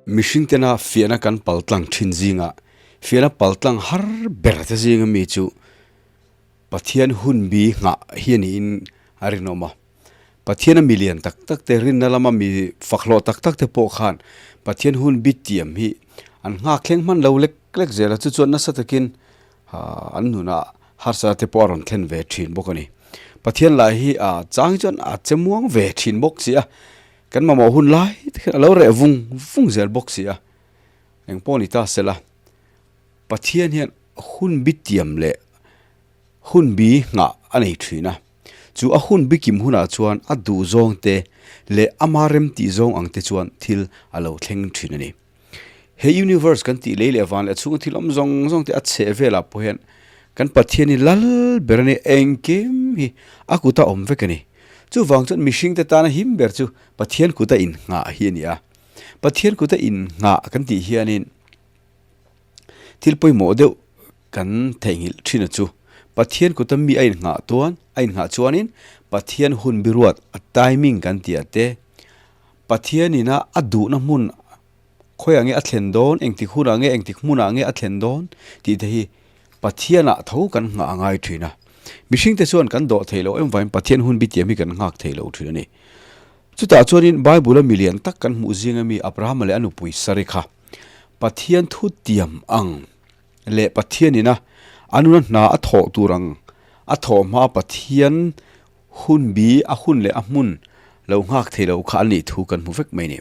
Mihring tena fiahna kan paltlang thin zingah fiahna paltlang har ber te zinga mi chu Pathian hun bi nghah hi a niin a rinawm a. Pathiana mi lian tak tak te, rinna lama mi fakhlawh tak tak te pawh khan Pathian hun bi tiam hi an nghak thleng hman lo lek lek zel a, chu chuan nasa takin an nunah harsa te pawh a rawn thlen ve thin bawk a ni. Pathian lah hi a chang hi chuan a che muang ve thin bawk si a, kan mamawh hun lai te khan a lo reh vung vung zel bawk si a, eng pawh ni ta sela Pathian hian hun bi tiam leh hun bi nghah a nei thin a, chu a hun bi kim hunah chuan a duh zawng te leh ama rem tih zawng ang te chuan thil a lo thleng thin a ni. He universe kan tih lei leh van leh chhunga thil awm zawng zawng te a chheh velah pawh hian kan Pathian hi lal ber a ni, engkim hi a kuta awm vek a ni. Chuvang chuan mihring te tana him ber chu Pathian kuta innghah hi a ni a. Pathian kuta innghah kan tih hianin Thil pawimawh deuh kan theihnghilh thin a chu. Pathian kuta mi a innghah tuan, a innghah chuanin Pathian hun biruat, a timing kan tih ah te, Pathianina a duhna hmun khawiah nge a thlen dawn, engtik hunah nge, engtik hmunah nge a thlen dawn tih te hi Pathianah tho kan nghah a ngai thin a. Mihringte chuan kan dawh theih loh em vangin Pathian hun bitiam hi kan nghak thei lo thin a ni. Chutah chuanin Bible-a milian tak kan hmuh zinga mi Abrahama leh a nupui Sari kha Pathian thu tiam ang leh Pathianina a nuna hna a thawh tur ang a thawh hmaa Pathian hun bi a hun leh a hmun lo nghak thei lo kha an nih thu kan hmu vek mai a ni.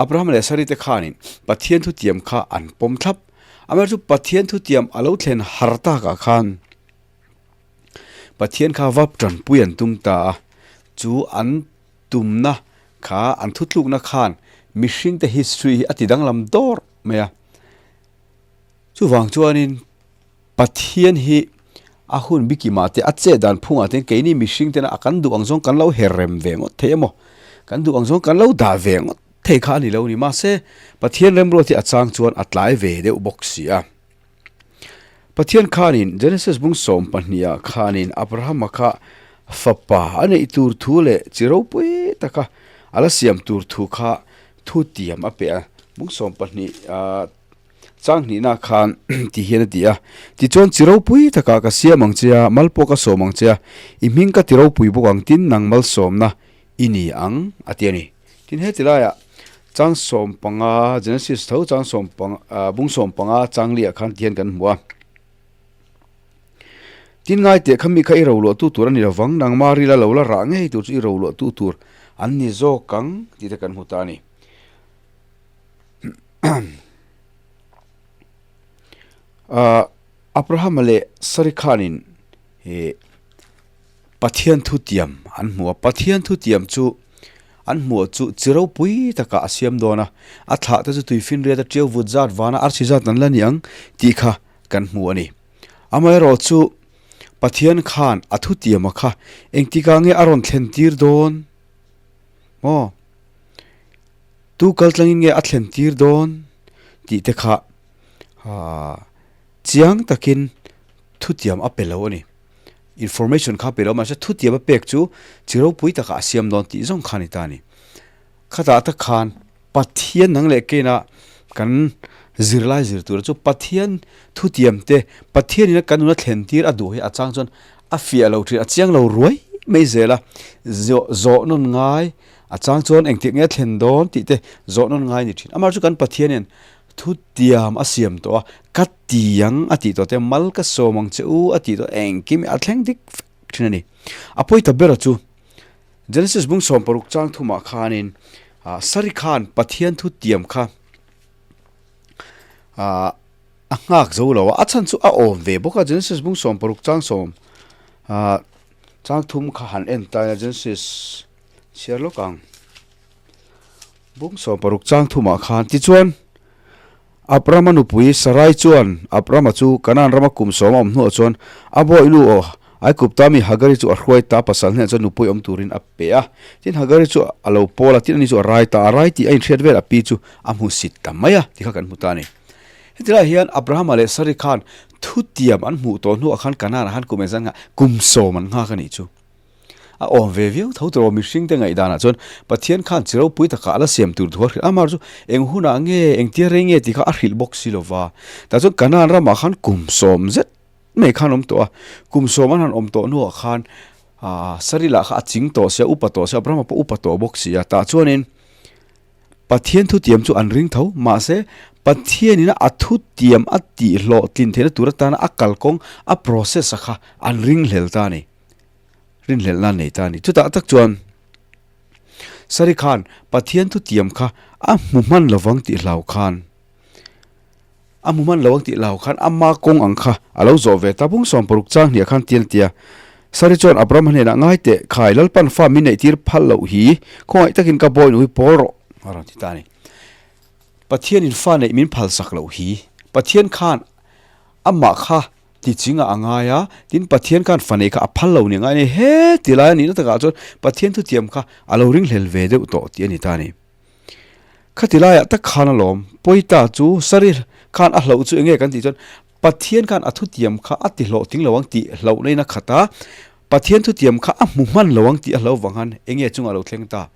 Abraham leh Sari te khanin Pathian thu tiam kha an pawm thlap. Amaherawhchu Pathian thu tiam a lo thlen har takah khan Pathian kha vap tanpui an tum ta a, chu an tumna kha an thutlukna khan mihringte history hi a ti danglam dawr mai a. Chuvang chuanin Pathian hi a hun bikimah te a chet dan phungah te keini mihring tena a kan duh ang zawng kan lo her rem ve ngawt thei emaw, kan duh ang zawng kan lo dah ve ngawt thei kha a ni lo a ni. Mahse Pathian remruat hi a chang chuan a tlai ve deuh bawk si a. Pathian khanin Genesis bung 12 ah khanin Abrahama kha fapa a neih tur thu leh chi ropui taka a la siam tur thu kha thu tiam a pe a. Bung 12 ah chang hnihna khan ti hian a ti a, Tichuan chi ropui takah ka siam ang che a, mal pawh ka sawm ang che a, i hming ka ti ropui bawk ang tin nang malsawmna i ni ang a ti a ni. Tin heti laiah chang 15 Genesis tho chang 15 bung 15 chang liah khan ti hian kan hmu a. Tin ngai teh kha mi kha i ro luah tu tur a ni lovang, nangma rila lo la rah ngei tur chu i ro luah tu tur an ni zawk ang tih te kan hmu ta a ni. Abrahama leh Sari khanin ih Pathian thutiam an hmu a, Pathian thutiam chu an hmuh chu chi ropui takah a siam dawn a, a thlah te chu tuifinriat a ṭiau vut zat vana arsi zat an la ni ang tih kha kan hmu a ni. Amaherawh chu Pathian khan a thutiama kha engtikah nge a rawn thlen tir dawn maw? Tu kal tlangin nge a thlen tir dawn tih te kha chiang takin thutiam a pe lo a ni. Information kha pe lo mahse thutiam a pek chu chi ropui takah a siam dawn tih zawng kha a ni ta a ni. Khatah tak khan Pathian nang leh keina kan zirlai zir tura chu Pathian thutiam te Pathian ina kan nuna thlen tir a duh hi a chang chuan a fiah lo thin a chiang lo ruai mai zel a zawh nawn ngai a chang chuan engtik nge a thlen dawn tih te zawh nawn ngai a ni thin. Amaherawhchu kan Pathian hian Thutiam a siam tawh a, ka ti ang a tih tawh te, mal ka sawm ang che u a tih tawh engkim a thleng dik vek thin a ni. A pawi ta ber a chu, Genesis bung 60 chang thumah khanin Sari khan Pathian thutiam kha a nghak zo lo a, a chhan chu a awm ve bawk a, Genesis bung 60 chang sawm chang thum kha han en ta ila Genesis chhiar lawk ang. Bung 60 chang thumah khan tichuan Abrama nupui Sarai chuan Abrama chu Kanaan rama kum 10 a awm hnuah chuan a bawihnu aw Aigupta mi Hagari chu a hruai ta, pasal hnenah chuan nupui awm turin a pe a. Tin Hagari chu a lo pawl a, tin ani chu a rai ta, a rai tih a inhriat vel a pi chu a hmu sit ta mai a ti kha kan hmu ta a ni. Heti lai hian Abrahama leh Sari khan thutiam an hmuh tawh hnuah khan Kanaan ah khan kum engzat nghah kum 10 an nghak a nih chu. A awm ve viau tho tawh mihring te ngaihdanah chuan Pathian khan chi ropui takah a la siam tur thu a hrilh a, amaherawhchu chu eng hunah nge, engtia rei nge tih kha a hrilh bawk si lova. Tah chuan Kanaan ramah khan kum sawm zet mai khan awm tawh a, kum sawm an han awm tawh hnuah khan aah Sari lah kha a ching tawh sia, upa tawh sia, Abrahama pawh upa tawh bawk si a, tah chuanin Pathian thutiam chu an ring tho, mahse Pathianin a thutiam a tihhlawhtlin theihna tur atana a kalkawng a process a kha an ringhlel ta a ni. Rinhlelhna an nei ta a ni. Chutah tak chuan Sari khan Pathian thutiam kha a hmu hman lovang tih hlau khan a hmu hman lovang tih hlau khan ama kawng ang kha a lo zawh ve ta. Bung 60 chang hniah khan tian a ti a, Sari chuan Abraham hnenah ngai teh, Khai, Lalpan fa min neih tir phal loh hi, khawngaih takin ka bawi nu hi pawl rawh, a rawn ti ta a ni. Pathianin fa neih min phalsak loh hi, Pathian khan amah kha Ti chingah a ngai a, tin Pathian khan fa nei kha a phal lo nia ngai a ni. He ti lai a nihna takah chuan Pathian thutiam kha a lo ringhlel ve deuh tawh tih a ni ta a ni. Khati laiah tak khan alawm, Pawita chu Sari khan a hlauh chu enge kan tih chuan Pathian khan a thutiam kha a ti hlawhtling lo ang tih hlauhna in a khat a, Pathian thutiam kha a hmu hman lo ang tih a hlo vang khan enge chungah a lo thleng ta.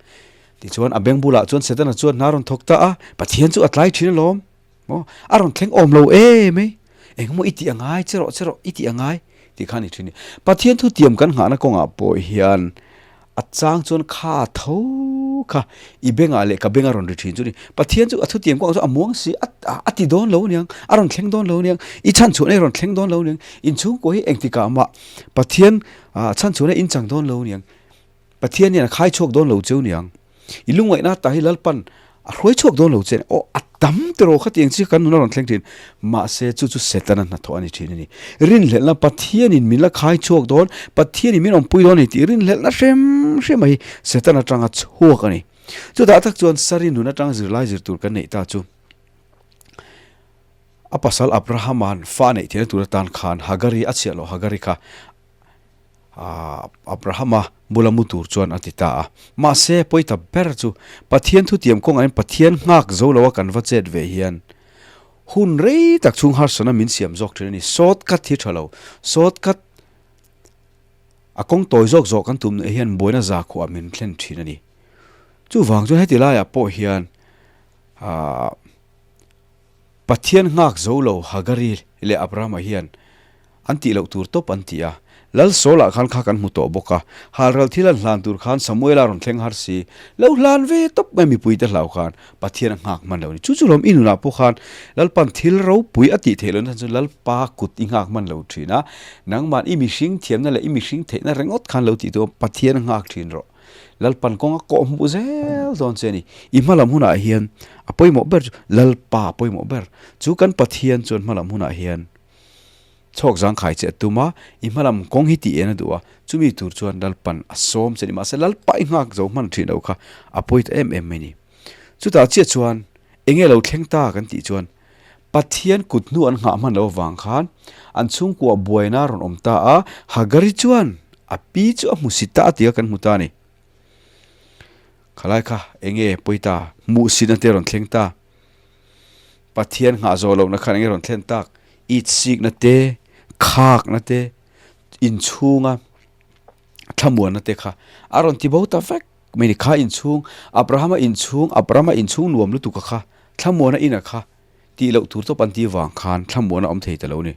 Tichuan a beng bulah chuan Setana chuan hna a rawn thawk ta a, Pathian chu a tlai thin alawm. Maw? A rawn thleng awm lo em ei. Engemaw i tih a ngai, che rawh, che rawh, i tih a ngai tih kha a ni thin. Pathian thutiam kan nghahna kawngah pawh hian a chang chuan kha tho kha i bengah leh ka benga rawn ri thin chu ni. Pathian chu a thutiam kawngah chuan a muang si, a ti dawn lo aniang, a rawn thleng dawn lo aniang, i chhanchhuahna hi a rawn thleng dawn lo aniang, inchhungkua hi engtikah mah Pathian chhanchhuahna in chang dawn lo aniang. Pathian hian a khai chhuak dawn lo cheu niang. I lungngaihna ta hi Lalpan a hruai chhuak dawn lo che. Aw, a tam tiraw khatiang chi kan nun a rawn thleng thin. Mahse, chu chu Setana hnathawh a ni thin a ni. Rinhlelhna Pathianin min la khai chhuak dawn, Pathianin min awmpui dawn a ni tih rinhlelhna hrem hrem a hi Setana atanga chhuak a ni. Chutah tak chuan Sari nun atanga zirlai zir tur kan neih ta chu a pasal Abrahama'n fa a neih theihna tur atan khan Hagari a chhiah loh Hagari kha Abrahama bula mu tur chuan a ti ta a. Mahse, pawi ta ber chu Pathian thutiam kawngah hian Pathian nghak zo loa kan va chet ve hian hun rei tak chhung harsana min siam zawk thin a ni. Sawt kat hi tha lo, sawt kat a kawng tawi zawk zawk kan tum neih hian buaina za khuah min thlen thin a ni. Chuvang chuan heti laiah pawh hian aah Pathian nghak zo lo Hagari leh Abrahama hian an tih loh tur tawp an ti a. Lal Saul-ah khan kha kan hmu tawh bawk a, halral thil an hlan tur khan Samuela rawn thleng har si, lo hlan ve tawp mai mipuite hlau khan Pathian a nghak hman lo a ni. Chu chu lawm i nunah pawh khan Lalpan thil ropui a tih theih lohna chhan chu Lalpa kut i nghak hman lo thin a, nangmah i mihring thiamna leh i mihring theihna ringawt khan lo tih tur Pathian a nghak thin rawh. Lalpan kawng a kawh hmuh zel dawn che a ni. I hmalam hunah hian a pawimawh ber chu Lalpa a pawimawh ber. Chu kan Pathian chuan hmalam hunah hian Chhawk zangkhai che a tum a, i hmalam kawng hi tih en a duh a, chumi tur chuan Lalpan a sawm che a ni. Mahse Lalpa i nghak zo hman thin lo kha a pawi ta em em mai ni. Chutah chiah chuan eng nge lo thleng ta kan tih chuan Pathian kut hnu an nghah hman lo avang khan an chhungkua buaina a rawn awm ta a, Hagari chuan a pi chu a hmusit ta a ti kha kan hmu ta a ni. Khalai kha eng nge pawi ta, hmuhsitna te a rawn thleng ta. Pathian nghah zawh lohna khan enge rawn thlen tak? Itsikna te, khakna te, inchhunga thlamuanna te kha a rawn ti bo ta vek mai ni. Kha inchhung, Abrahama inchhung, Abrahama inchhung nuam lutuk a kha, thlamuana ina kha tih loh tur tawp an ti vang khan thlamuana awm thei ta lo ni.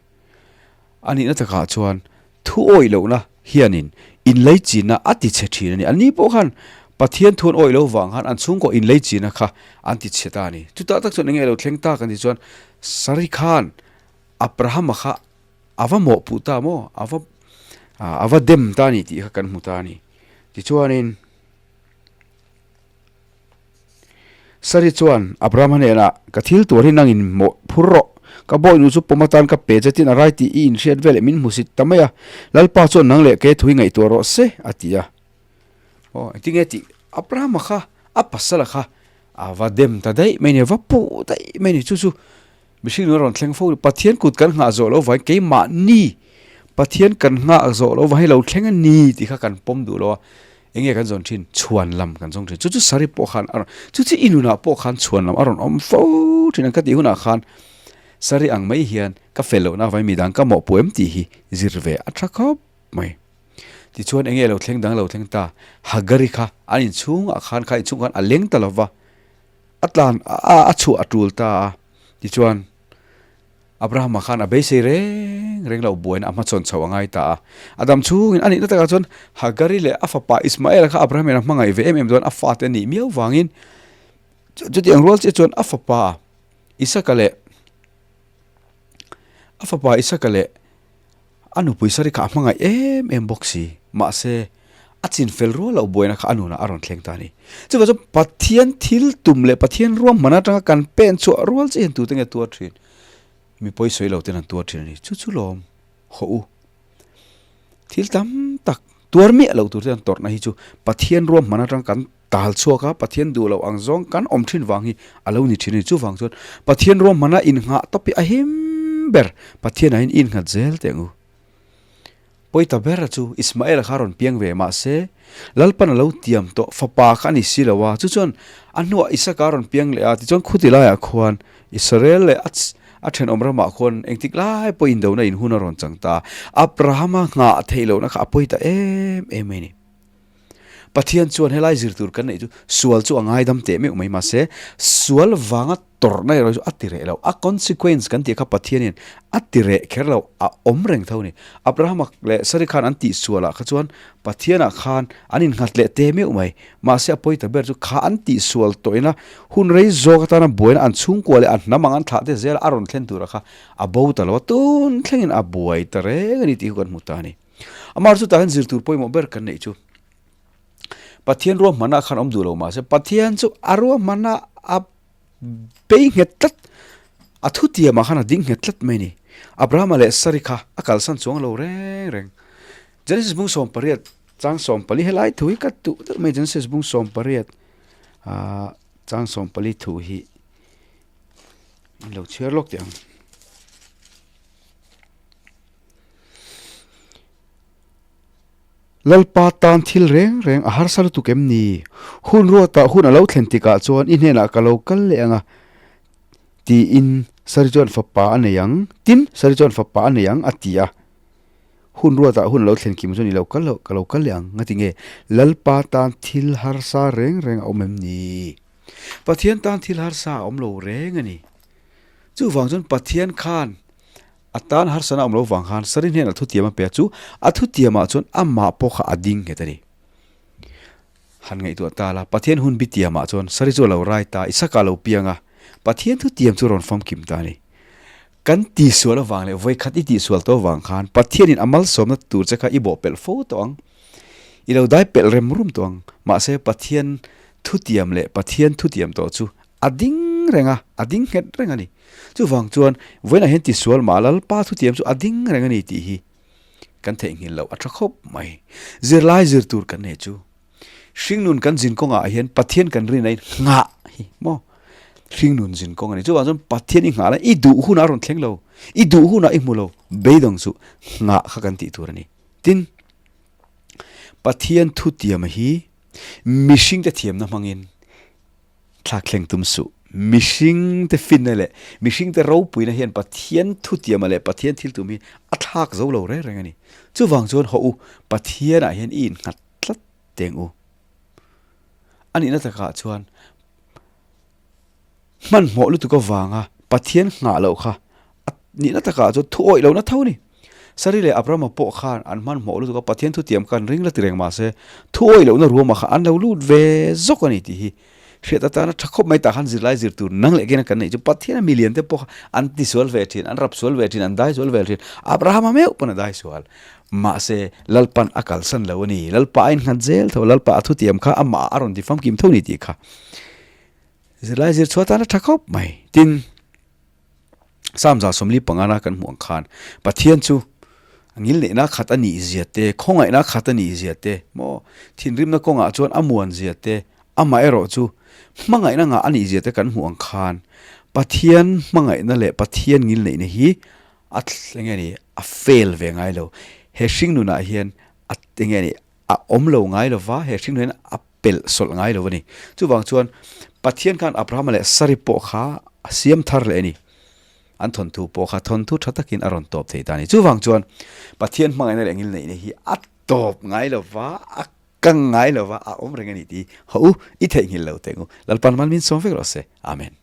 A nihna takah chuan Thu awih lohna hianin inleichina a ti chhe thin a ni. Anni pawh khan Pathian thu an awih lo vang khan an chhungkaw inleichina kha an ti chhe ta a ni. Chutah tak chuan enge lo thleng tak an tih chuan Sari khan Abrahama kha a va mawhpuh ta maw? A va a va dem ta a ni tih kha kan hmu ta a ni. Tichuanin Sari chuan Abraham hnenah, Ka thil tuar hi nangin mawh phur rawh. Ka bawihnu chu pawm atan ka pe che tin a rai tih i inhriat veleh min hmusit ta mai a. Lalpa chuan nang leh kei thu hi ngaihtuah rawh se, a ti a. Aw, engtinge tih? Abrahama kha a pasala kha a va dem ta daih mai ni, a va puh daih mai ni. Chu chu Mihring nun a rawn thleng fo, Pathian kut kan nghah zawh loh vangin keimahni Pathian kan nghah zawh loh vangin lo thleng a ni tih kha kan pawm duh lo a, enge kan zawn thin? Chhuan lam kan zawng thin. Chu chu Sari pawh khan a rawn, chu chu i nunah pawh khan chhuan lam a rawn awm fo thin ang ka tih hunah khan Sari ang mai hian ka fel lohna avangin midang ka mawhpuh em tih hi zir ve a tha khawp mai. Tichuan enge lo thleng dang lo thleng ta, Hagari kha an inchhungah khan kha inchhung khan a leng ta lo va, a tlan a chhuah a tul ta a. Tichuan Abrahama khan a beisei reng reng lo buaina a hmachhawn chho a ngai ta a. A dam chhungin a nihna takah chuan Hagari leh a fapa Ismaela kha Abraham-in a hmangaih ve em em chuan a fate a nih miau vangin chutiang rual chiah chuan a fapa Isaka leh a fapa Isaka leh A nupui Sari kha a hmangaih em em bawk si. Mahse, a chin fel rual loh buaina kha a nunah a rawn thleng ta a ni. Chuvang chuan Pathian thil tum leh Pathian ruahman atanga kan pen chhuah rual chiah hian tute nge tuar thin? Mi pawi sawi lo ten an tuar thin a ni. Chu chu lawm hawh u. Thil tam tak tuar miah loh tur te an tawrhna hi chu Pathian ruahman atanga kan tal chhuak a, Pathian duh loh ang zawng kan awm thin vang hi a lo ni thin a ni. Chuvang chuan Pathian ruahmana innghah tawp hi a him ber. Pathianah hian i innghat zel teh ang u. Pawi ta ber chu Ismaela kha a rawn piang ve mahse Lalpan a lo tiam tawh fapa kha a ni si lo a, chu chuan a hnuah Isaka a rawn piang leh a, tichuan khuti laiah khuan Israel leh a a thenawm ramah khuan engtik lai pawh indona in hun a rawn chang ta. Abrahama nghah theih lohna kha a pawi ta em em mai a ni. Pathian chuan helai zir tur kan neih chu sual chu a ngaidam teh meuh mai mahse sual vanga tawrhna erawh chu a ti reh lo. A consequence kan tih kha Pathianin a ti reh kher lo, a awm reng tho a ni. Abrahama leh Sari khan an tih sualah kha chuan Pathianah khan an innghat leh teh meuh mai. Mahse a pawi ta ber chu kha an tih sual tawhina hun rei zawk atana buaina an chhungkua leh an hnam ang an thlah te zela a rawn thlen turah kha a bo ta lo a, tun thlengin a buai ta reng a ni tih kha kan hmu ta a ni. Amah chu tah hian zir tur pawimawh ber kan neih chu Pathian ruahmanah khan awm duh lo mahse Pathian chu a ruahmanah a bei nghet tlat a thutiamah khan a ding nghet tlat mai a ni. Abrahama leh Sari kha a kalsan chuang lo reng reng. Genesis bung 18 chang 14 helai thu hi ka duh deuh mai Genesis bung 18 ah chang 14 thu hi an lo chhiar lawk teh ang. Lalpa tan thil reng reng a harsa lutuk em ni? Hun ruatah hun a lo thlen tikah chuan i hnenah ka lo kal leh ang a, tiin Sari chuan fapa a nei ang, tin, Sari chuan fapa a nei ang, a ti a. Hun ruatah hun a lo thlen kim chuan i lo kal loh, ka lo kal leh ang, nga ti nge? Lalpa tan thil harsa reng reng a awm em ni? Pathian tan thil harsa a awm lo reng a ni. Chuvang chuan Pathian khan A tan harsana awm lo vang khan Sari hnenah thutiam a pe a, chu a thutiamah chuan amah pawh kha a ding nghet a ni. Han ngaihtuah ta la, Pathian hun bitiamah chuan Sari chu a lo rai ta, Isaka a lo piang a, Pathian thutiam chu rawn famkim ta a ni. Kan tihsual avang leh vawikhat i tihsual tawh avang khan Pathianin a malsawmna tur che kha i bawhpelh fo tawh ang, i lo dai pelh rem rum tawh ang. Mahse Pathian thutiam leh Pathian thutiam tawh chu A ding reng a, a ding nghet reng a ni. Chuvang chuan, vawiinah hian tisual mah Lalpa thutiam chu a ding reng a ni tih hi kan theihnghilh loh a tha khawp mai. Zirlai zir tur kan nei chu hringnun kan zin kawngah hian Pathian kan rin ain nghah hi maw? Hringnun zin kawng a ni. Chuvang chuan Pathian i nghah lai i duh hunah a rawn thleng lo, i duh hunah i hmu lo, beidawng chu nghah kha kan tih tur a ni. Tin, Pathian thutiam hi mihringte thiamna hmangin Thlak thleng tum suh. Mihringte finna leh mihringte ropuina hian Pathian thutiama leh Pathian thil tum hi a thlak zo lo reng reng a ni. Chuvang chuan hawh u, Pathianah hian i innghat tlat teng u. A nihna takah chuan hmanhmawh lutuk avanga Pathian nghah loh kha a nihna takah chuan thu awih lohna tho a ni. Sari leh Abrahama pawh khan an hmanhmawh lutuk a, Pathian thutiam kha an ring la ti reng mahse thu awih lohna ruamah kha an lo lut ve zawk a ni tih hi hriat atana tha khawp mai tah khan zirlai zir tur nang leh kena kan neih chu Pathian a milian te pawh kha an ti sual ve thin, an rap sual ve thin, an dai sual ve thin, Abrahama meuh pawn a dai sual. Mahse Lalpan a kalsan lo a ni, Lalpa a innghat zel tho, Lalpa a thutiam kha amah a rawn ti famkim tho ni tih kha zirlai zir chhuah atana tha khawp mai. Tin. Samza 45na kan hmuh ang khan Pathian chu ngilneihna khat a nih zia te, khawngaihna khat a nih zia te, maw thinrimna kawngah chuan a muan zia te, amah erawh chu hmangaihna ngah a nih zia te kan hmuh ang khan Pathian hmangaihna leh Pathian ngilneihna hi a enge ni a fail ve ngai lo. He hringnunah hian a enge ni a awm lo ngai lo va, he hringnun hian a pelh sawlh ngai lo a ni. Chuvang chuan Pathian khan Abrahama leh Sari pawh kha a siam thar leh a ni. An thawnthu pawh kha thawnthu tha takin a rawn tawp thei ta a ni. Chuvang chuan Pathian hmangaihna leh ngilneihna hi a. tawp ngai lo va, a kang ngai lo va, a awm reng a ni tih hawh u, i theihnghilh lo teh ang u. Lalpan mal min sawm vek rawh se. Amen.